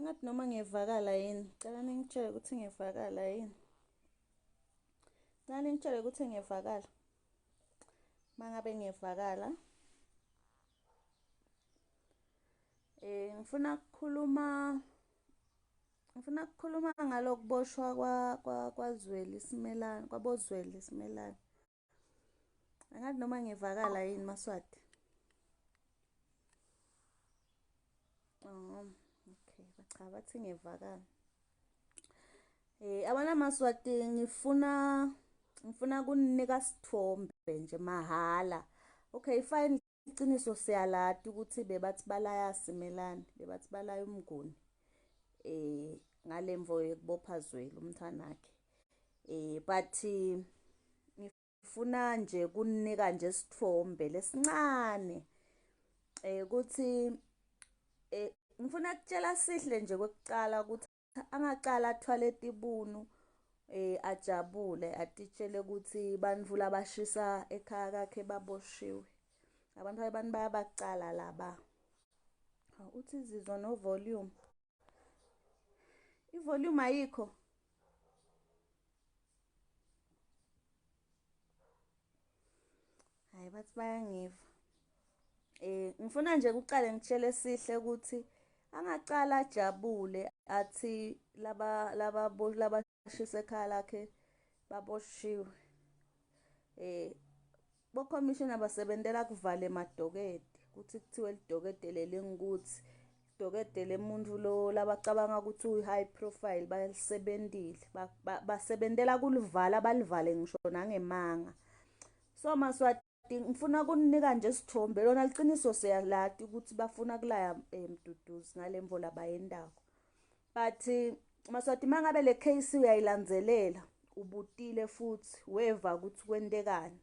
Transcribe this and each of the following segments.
Angathi noma ngiyevakala yini. Cela ningitshele ukuthi ngiyevakala yini. Cela ningitshele ukuthi ngiyevakala. Mangabe ngiyevakala. Eh ngifuna ukukhuluma ngifuna ukukhuluma ngalokuboshwa kwa kwaZweli Simelane kwaboZweli Simelane. Angathi noma ngiyevakala yini Maswati. Oh, okay, cha bathi ngiyevakala. Eh abana Maswati ngifuna ngifuna kuninika sithombe nje mahala. Okay, fine iqiniso siyalati ukuthi bebathi balaya Simelane, bebathi balaya uMnguni. Eh ngalemvo yokubopha Zweli umntwanakhe. Eh but ngifuna nje kunika nje isithombe lesincane eh ukuthi eh ngifuna kutshela sihle nje kwekucala ukuthi angacala athwale tibunu eh ajabule atitshele ukuthi bantfu labashisa ekhaya kakhe baboshiwe abantu abantu bayabacala laba uthi zizwa no volume i-volume ayikho hayi bathi bayangiva eh ngifuna nje kuqale ngitshele sihle ukuthi angacala ajabule athi laba laba labashisa ekhaya lakhe baboshiwe eh bokhomishina basebentela kuvala emadokede kuthi kuthiwe lidokede leli ngikuthi idokede lemuntu lo labacabanga ukuthi uyi-high profile balisebentile basebentela kulivala balivale ngisho nangemanga so maswati ngifuna kuninika nje isithombe lona liqiniso siyalati ukuthi bafuna kulaya eh, mduduzi ngale mvo labayendako but maswati mangabe le case uyayilandzelela ubutile futhi weva ukuthi kwentekani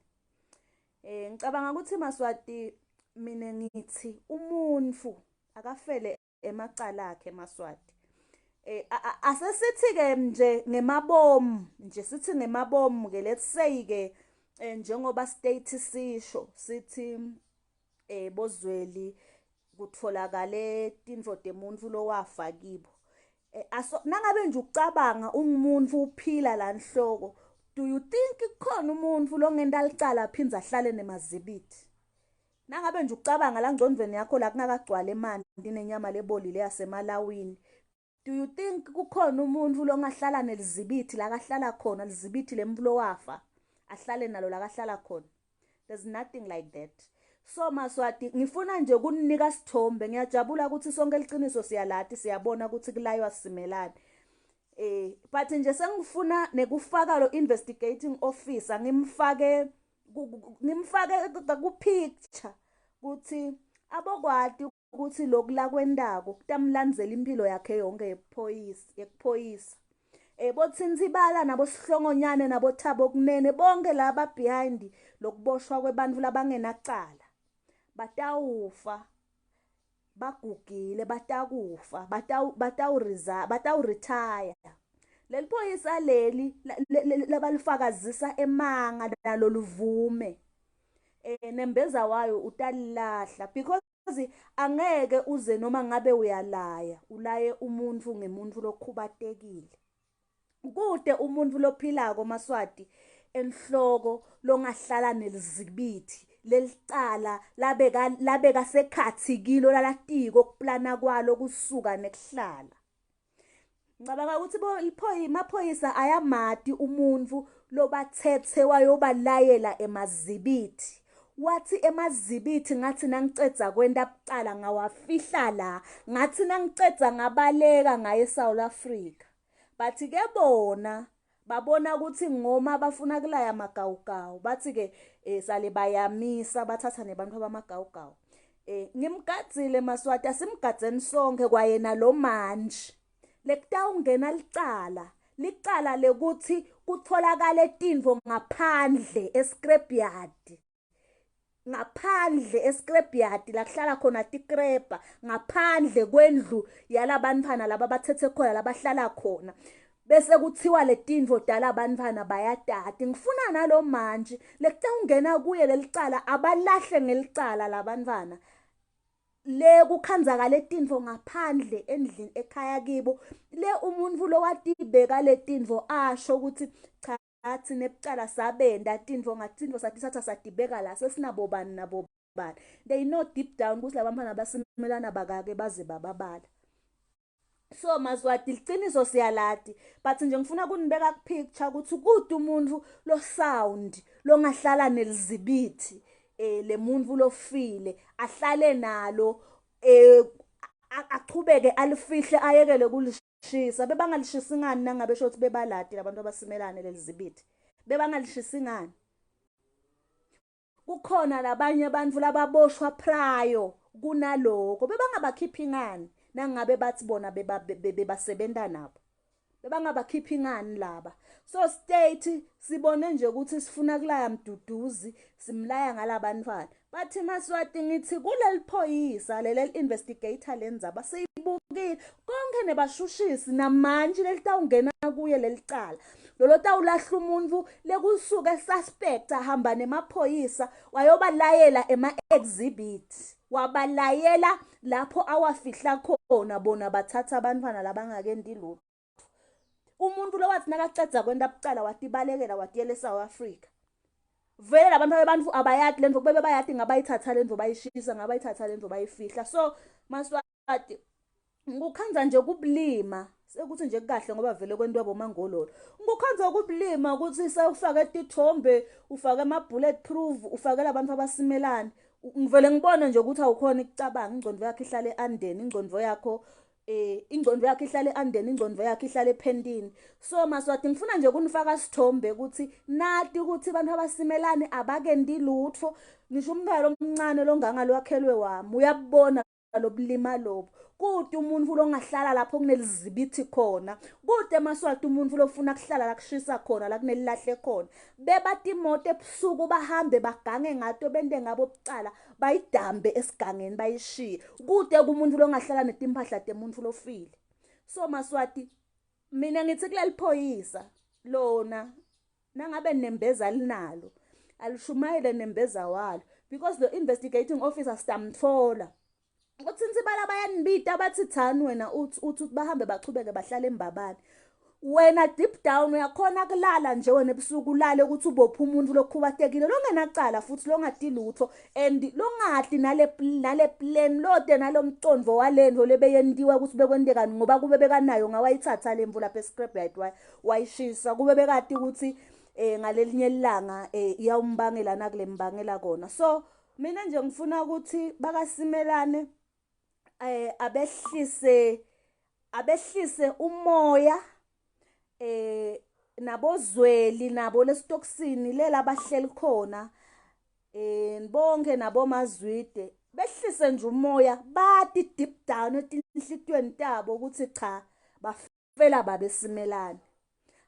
eh ngicabanga ukuthi maswati mina ngithi umuntu akafele emacala akhe maswati eh asesithi ke nje ngemabomu nje sithi ngemabomu ke let's say ke eh, njengoba state sisho sithi eh bozweli kutholakale tintfo temuntfu lowafa kibo eh, aso nangabe nje ucabanga ungumuntu uphila la nhloko do you think kukhona umuntu longenta licala aphindze ahlale nemazibithi nangabe nje ucabanga la ngcondvweni yakho la kungakagcwala emanti nenyama lebolile yasemalawini Do you think kukhona umuntu longahlala nelizibithi la kahlala khona lizibithi lemuntu lowafa ahlale nalo la kahlala khona there's nothing like that so maswati ngifuna nje kunika sithombe ngiyajabula ukuthi sonke liqiniso siyalati siyabona ukuthi kulaywa simelane eh but nje sengifuna nekufaka lo investigating officer ngimfake ngimfake ku picture ukuthi abokwati ukuthi lokhu lakwentako kutamlandzela impilo yakhe yonke yebuphoyisa yekuphoyisa eh bothintsibala nabosihlongonyane nabothabo kunene bonke laba behind lokuboshwa kwebantfu labangenacala batawufa bagugile batakufa batawu batawuriza batawuretire leli phoyisa leli labalifakazisa emanga nalo luvume eh nembeza wayo utalilahla because angeke uze noma ngabe uyalaya ulaye umuntu ngemuntu lokhubatekile kude umuntu lophilako maswati enhloko longahlala nelizibithi lelicala labeka labeka sekhathi kilo lalatiko kuplana kwalo kusuka nekuhlala Ngicabanga ukuthi amaphoyisa ayamati umuntu lobathethe wayobalayela emazibithi. Wathi emazibithi ngathi nangicedza kwenta bucala ngawafihla la, ngathi nangicedza ngabaleka ngaye eSouth Africa. But ke bona babona ukuthi ngoma bafuna kulaya amagawugawu bathi ke eh, sale bayamisa bathatha nebantu abamagawugawu eh ngimgadzile maswati asimgadzeni sonke kwayena lo manje lekutawungena licala licala lekuthi kutholakale tintfo ngaphandle escrapyard ngaphandle escrapyard la kuhlala khona tikrebha ngaphandle kwendlu yalabantfwana laba bathethe khona labahlala khona bese kuthiwa letintfo dala abantfwana bayatati ngifuna nalo manje lekutawungena kuye lelicala abalahle ngelicala labantfwana Le kukhandzakale tintfo ngaphandle endlini ekhaya kibo, le umuntfu lowatibeka letintfo asho ukuthi cha, thina bucala sabenda tintfo ngatintfo satitsatsa satibeka la, sesinabo bani nabo bani. They know deep down ukuthi labantwana basimelana bakake baze bababala. So Maswati, liciniso siyalati, but nje ngifuna kunibeka kupicture ukuthi kude umuntu lo sound longahlala nelizibithi lemuntu lofile, ahlale nalo, achubeke alifihle, ayekele kulishisa. Bebangalishisi ngani nangabe shothi bebalati labantu abasimelane lelizibithi? Bebangalishisi ngani? Kukhona labanye abantu lababoshwa prior kunaloko, bebangabakhiphi ngani nangabe bathi bona bebasebenta nabo? Bebangabakhiphi ngani laba? So state sibone nje ukuthi sifuna kulaya Mduduzi, simlaya ngalabantwana. Bathi Maswati, ngithi kuleli phoyisa leli investigator lendzaba siyibukile konke nebashushisi namanje lelitawungena kuye lelicala lolo tawulahla umuntu lekusuke suspect ahamba nemaphoyisa wayobalayela ema exhibit, wabalayela lapho awafihla khona, bona bathatha abantwana labangakendi lutho. Umuntu lowathi nakacedza kwenta bucala watibalekela watiyela eSouth Africa. Vele labantu abantu abayati lento, kube bayati ngabayithatha lento bayishisa, ngabayithatha lento bayifihla. So Maswati, ngikukhandza nje kubulima sekuthi nje kahle ngoba vele kwentiwa bomangololo. Ngikukhandza kubulima ukuthi sewufake tithombe, ufake ama bullet proof, ufake labantu abasimelane. Ngivele ngibone nje ukuthi awukhona ukucabanga, ingcondo yakho ihlale andeni, ingcondo yakho ingcondo yakho ihlale andeni, ingcondo yakho ihlale ephentini. So Maswati, ngifuna nje kunifaka sithombe ukuthi nati ukuthi abantu abasimelane abakendi lutho. Ngisho umntwana omncane longanga lwakhelwe wami uyabona lobulima lobo. Kude umuntu longahlala lapho kunelizibithi khona, kude Maswati umuntu lofuna kuhlala la kushisa khona, la kunelilahle khona. Beba timoto ebusuku bahambe bagange ngato, bente ngabo bucala, bayidambe esigangeni bayishiye. Kude kumuntu longahlala netimpahla temuntu lofile. So Maswati, mina ngithi kuleli phoyisa lona, nangabe nembeza linalo, alishumayele nembeza walo, because the investigating officer sitamtfola uthi bala bayanibita bathi thani wena uthi uthi bahambe bachubeke bahlale embabane. Wena deep down uyakhona kulala nje wena ebusuku, ulale ukuthi ubophe umuntu lokhubatekile longenacala futhi longati lutho and longati nale plan lode nalomcondvo walento lebeyentiwa ukuthi bekwentekani, ngoba kube bekanayo ngawayithatha lemvu lapha escrapyard wayishisa, kube bekati ukuthi ngalelinye ilanga iyawumbangela nakule mbangela kona. So mina nje ngifuna ukuthi bakasimelane abehlise umoya, nabozweli nabo lesitokisini lela bahleli khona, bonke nabomazwide behlise nje umoya, bathi deep down etinhlitiyweni tabo ukuthi cha, bafela babesimelane.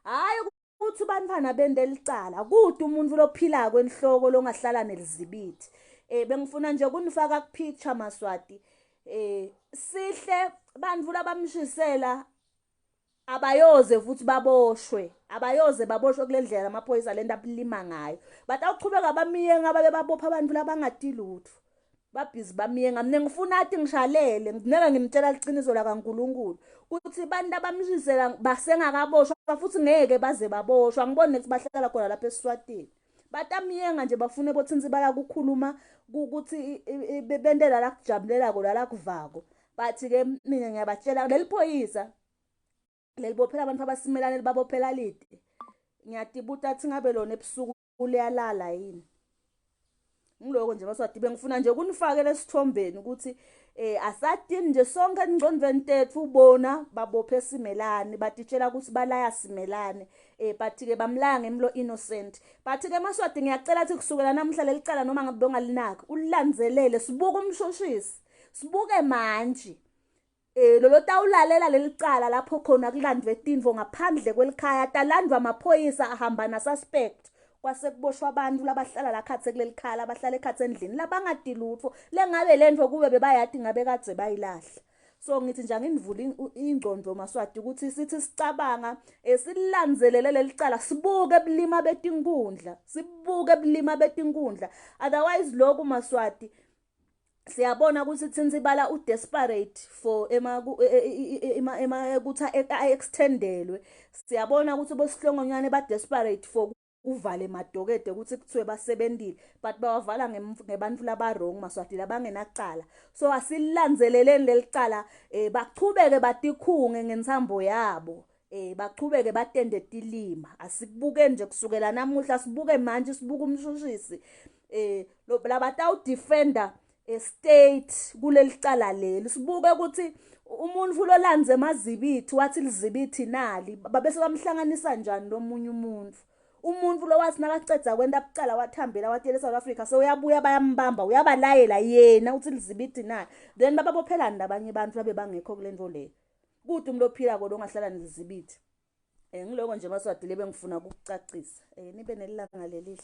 Hayi ukuthi bantwana bende licala, kude umuntu lophila kwenhloko longahlala nelizibithi. Bengifuna nje kunifaka kupicture Maswati. Sihle bantfu labamshisela abayoze futhi baboshwe, abayoze baboshwe kule ndlela amaphoyisa lento abulima ngayo. Batawuchubeka bamiye ngabe bebabopha abantu labangati lutho, babhizi bamiye. Ngamne ngifuna athi ngishalele ngeke ngimtshela liciniso la kaNkuluNkulu ukuthi bantu abamshisela basengakaboshwa futhi ngeke baze baboshwa. Ngibone ukuthi bahlala khona lapha eSwatini, batamiyenga nje bafune bothinsi bala kukhuluma ukuthi bentela la kujabulelako la kuvako. Bathi ke mina ngiyabatshela leli phoyisa lelibophela abantu abasimelane libabophela lide, ngiyatibuta athi ngabe lona ebusuku liyalala yini? Ngiloko nje Maswati, bengifuna nje kunifakele esithombeni ukuthi asatini nje sonke engcondweni tethu bona babophe simelane, batitshela ukuthi balaya simelane, but ke bamlaya ngemlo innocent. But ke Maswati, ngiyacela ukuthi kusukela namuhla lelicala noma ngabe bongalinaki ulilandzelele, sibuke umshushisi, sibuke manje lolo tawulalela lelicala lapho khona kulandwe tintfo ngaphandle kwelikhaya, talandwa amaphoyisa ahamba na suspect, kwase kuboshwa abantu labahlala la khatse kuleli khaya, labahlala ekhatse endlini, labangadi lutho lengabe lento kube bebayati ngabe kadze bayilahla. So ngithi nje anginivule ingcondo Maswati ukuthi sithi sicabanga silandzelele lelicala, sibuke bulima betinkundla, sibuke bulima betinkundla. Otherwise lokhu Maswati Siyabona ukuthi Tsintsibala u-desperate for ema ukuthi a-extendelwe. Siyabona ukuthi bosihlongonyane ba-desperate for uvale emadokede ukuthi kuthiwe basebentile, but bawavala ngebantfu laba-wrong, Maswati, labangenacala. So asilandzeleleni leli cala, bachubeke batikhunge ngentsambo yabo, bachubeke batende tilima. Asikubuke nje kusukela namuhla, sibuke manje, sibuke umshushisi labatawudefenda state kuleli cala leli. Sibuke ukuthi umuntu lolandze emazibithi wathi lizibithi nali, babese bamhlanganisa njani lomunye umuntu. Umuntu lo wathi nakacedza kwenta bucala wathambela watiyela eSouth Africa, so uyabuya bayambamba, uyabalayela yena uthi lizibithi nali, then bababophelani labanye abantu babe bangekho kule nto leyo. Kude umuntu ophilako longahlala nelizibithi. Ngiloko nje, Maswati, lebe ngifuna ukukucacisa. Nibe nelilanga lelihle.